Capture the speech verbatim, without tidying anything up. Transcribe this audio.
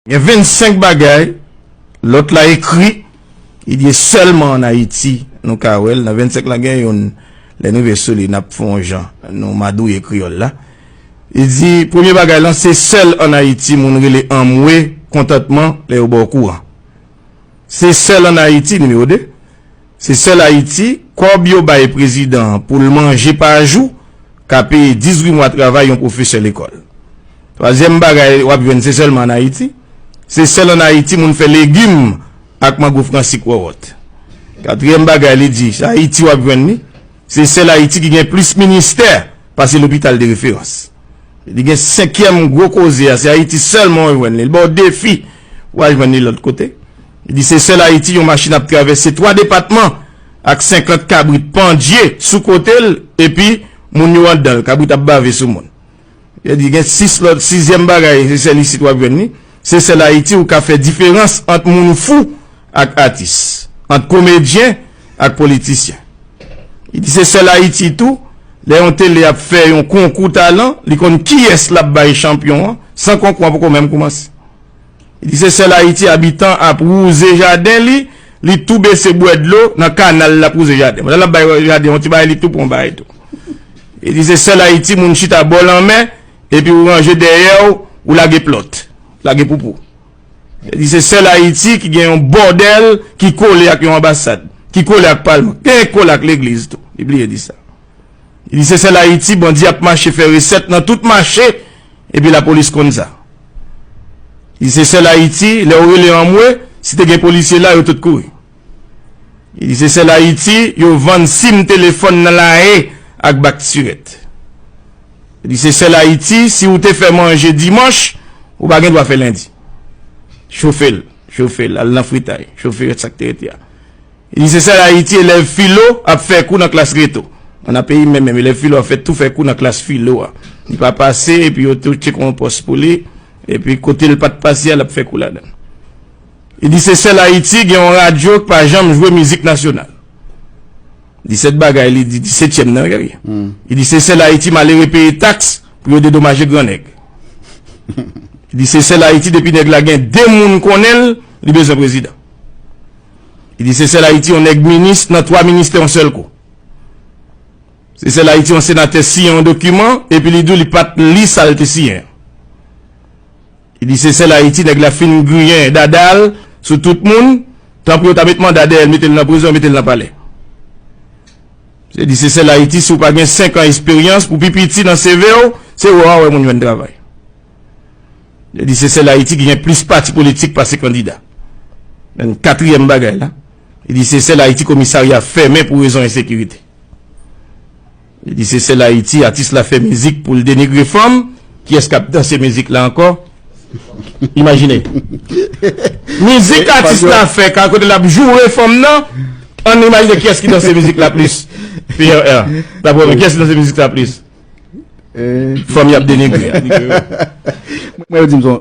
Gen vennsenk bagay, lòt la ekri, li di sèlman ann Ayiti nou ka wè l. Nan vennsenk la gen youn, lè n rive sou li, n ap fè yon jan, nou madouye kreyòl la. Li di, premye bagay lan, se sèl ann Ayiti moun rele anmwe, kontantman, lè yo ba w kouran. Se sèl ann Ayiti, nimewo de, se sèl Ayiti, kòb yo bay prezidan an pou l manje pa jou, ka peye dizuit mwa travay yon pwofesè lekòl. Twazyèm bagay w ap jwenn se sèlman ann Ayiti, se sèl ann Ayiti moun fè legim ak mango fransik wòwòt. Katriyèm bagay li di, se Ayiti w ap jwenn li, se sèl Ayiti ki gen plis ministè pase lopital de referans. Li gen senkyèm gwo koze a, se Ayiti sèlman w jwenn li. Li ba w defi pou w al jwenn li lòt kote. Li di se sèl Ayiti yon machin ap travèse twa depatman ak senkant kabrit pandye sou kote l, epi moun yo anndan l, kabrit ap bave sou moun. Yo di gen sis lòt, sizyèm bagay, se sèl isit w ap jwenn li. Se sèl Ayiti ou ka fè diferans ant moun fou ak atis, ant komedyen ak politisyen. Li di se sèl Ayiti tou, lè yon tele ap fè yon konkou talan, li konn kiyès l ap bay chanpyon an, san konkou an poko menm koumanse. Li di se sèl Ayiti abitan ap wouze jaden li, li tou bese bwè dlo nan kanal l ap wouze jaden. Pandan l ap bay jaden yon ti bagay, li tou pran yon bagay tou. Li di se sèl Ayiti moun chita bò lanmè, epi ou ranje dèyè w, ou lage plòt, lage poupou. Li di se sèl Ayiti ki gen yon bòdèl ki kole ak yon anbasad, ki kole ak palman, ki kole ak legliz tou. Li bliye di sa. Li di se sèl Ayiti bandi ap mache fè resèt nan tout mache, epi lapolis konn sa. Li di se sèl Ayiti, lè w rele anmwe, si te gen polisye la, yo tout kouri. Li di se sèl Ayiti, yo vann sim telefòn nan lae ak bak sirèt. Li di se sèl Ayiti, si ou te fè manje dimanch, ou pa gen dwa fè lendi. Chofe l, chofe l, al nan fritay, chofe rès sa k te rete a. Li di se sèl Ayiti elèv filo ap fè kou nan klas reto. Ann a peyi m menm, menm elèv filo ap fè tou fè kou nan klas filo a. Li pa pase, epi yo tou tcheke yon pòs pou li, epi kote l pa t pase a, l ap fè kou ladan l. Li di se sèl Ayiti gen yon radyo k pa janm jwe mizik nasyonal. Disèt bagay, li di, disetyèm nan, gade. Li di se sèl Ayiti malere peye taks pou yo dedomaje gran nèg. Li di se sèl Ayiti depi nèg la gen de moun konnen l, li bezwen prezidan. Li di se sèl Ayiti yon nèg minis nan twa ministè yon sèl kou. Se sèl Ayiti yon senatè siyen yon dokiman, epi li di w li pa t li sa l te siyen an. Li di se sèl Ayiti nèg la fin griyen dada l sou tout moun, tanpri yo ta met manda dèyè l, mete l nan prizon, mete l nan palè. Li di se sèl Ayiti si w pa gen senk an esperyans pou pi piti nan C V w, se wè w a wè moun jwenn travay. Li di se sèl Ayiti ki gen plis pati politik pase kandida. Menm katriyèm bagay la, li di se sèl Ayiti komisarya fèmen pou rezon ensekirite. Li di se sèl Ayiti, atis la fè mizik pou l denigre fanm, kiyès k ap danse mizik la ankò? Imajine. Mizik atis la fè, ka kote l ap joure fanm nan, ann imajine kiyès ki danse mizik la plis. P R R. Dapre mwen, kiyès ki danse mizik la plis? Fanm y ap denigre a. Mwen, yo di m se yon